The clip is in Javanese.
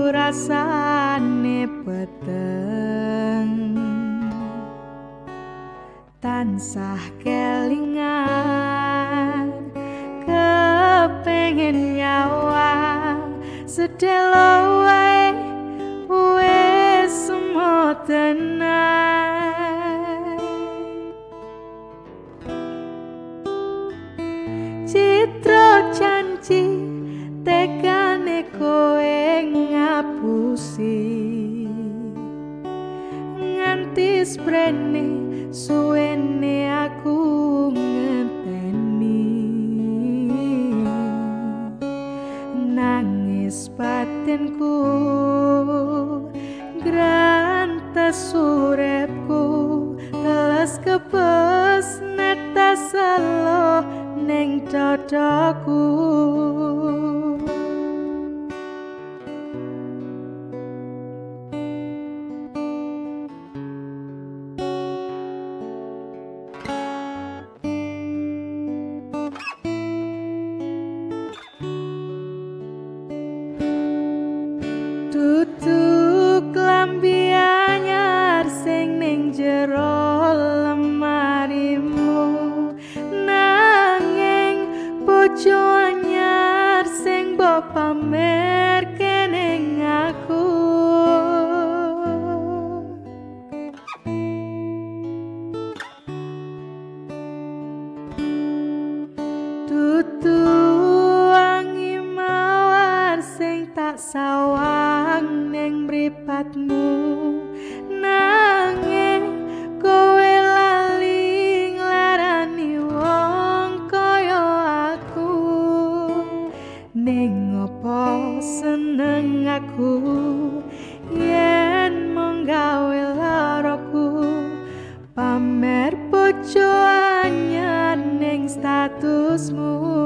rasane peteng, tansah kelingan kepengen nyawang sedelo wae wis mo tenan. Citra janji tekane kowe ngapusi, nganti sprene suwene aku ngenteni. Nangis batinku grantes uripku, teles kebes netes selo ning dadaku. Tutu klambi anyar sing ning jero lemarimu, nanging bojo anyar sing mbok pamerke ning aku. Tutu wangi mawar sing tak sawang ning mripatmu, nanging kowe lali nglarani wong kaya aku. Ning opo seneng aku yen mung gawe laraku, pamer bojo anyar ning statusmu.